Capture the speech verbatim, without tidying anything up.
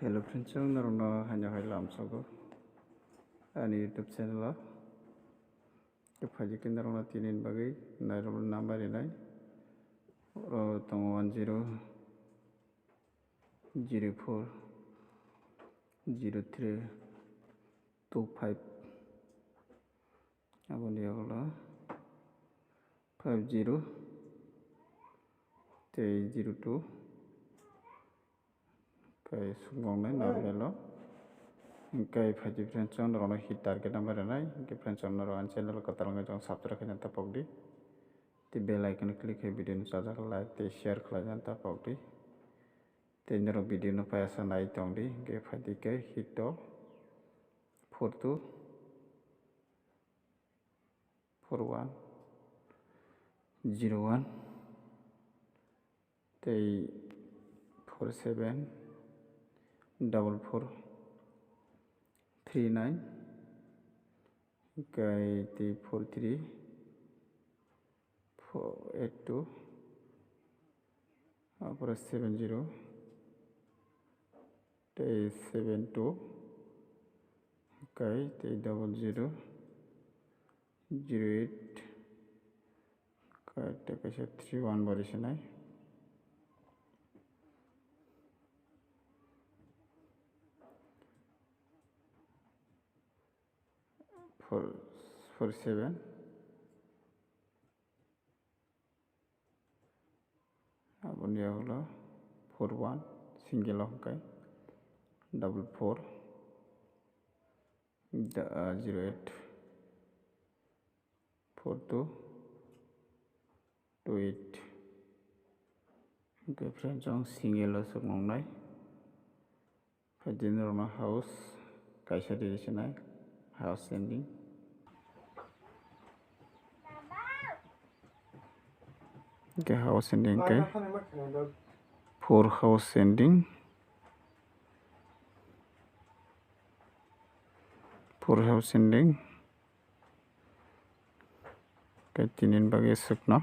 Hello friends, chwng norokno haino hai lamsogo ani YouTube channel o. Tei phaidi khe norokno tini bagwi nairok number rinai. Oro tongo one zero, zero four, zero three, two five. Aboni yagulo five zero tei zero two. Kai sukbongnai normal o. Kai phaidi friends, chwng norokno hit target number rinai. Kai friends, chwng norok ani channel kwtal wngwi chwng subscribe khaina tapokdi. Tei bell icon click khai video no chajak like tei share khlaina tapokdi. Tei norok video no payasa nai tongdi. Kai phaidi kai hit o four two four one zero one tei four seven double four three nine, kai tei four three four eight two, apore seven zero tei seven two, kai tei double zero zero eight, kai tei kaisa three one bari sinai. Four, four seven. Aboni yagulo four one single o hwnkhe double four, da-, ah, zero eight, four two two eight. Hwnkhe friends, chwng single o suknungnai. Phaidi norokno house kaisa ri sinai, house ending. Hwnkhe house ending khe four house ending, four house ending. Khe tini bagwi sukno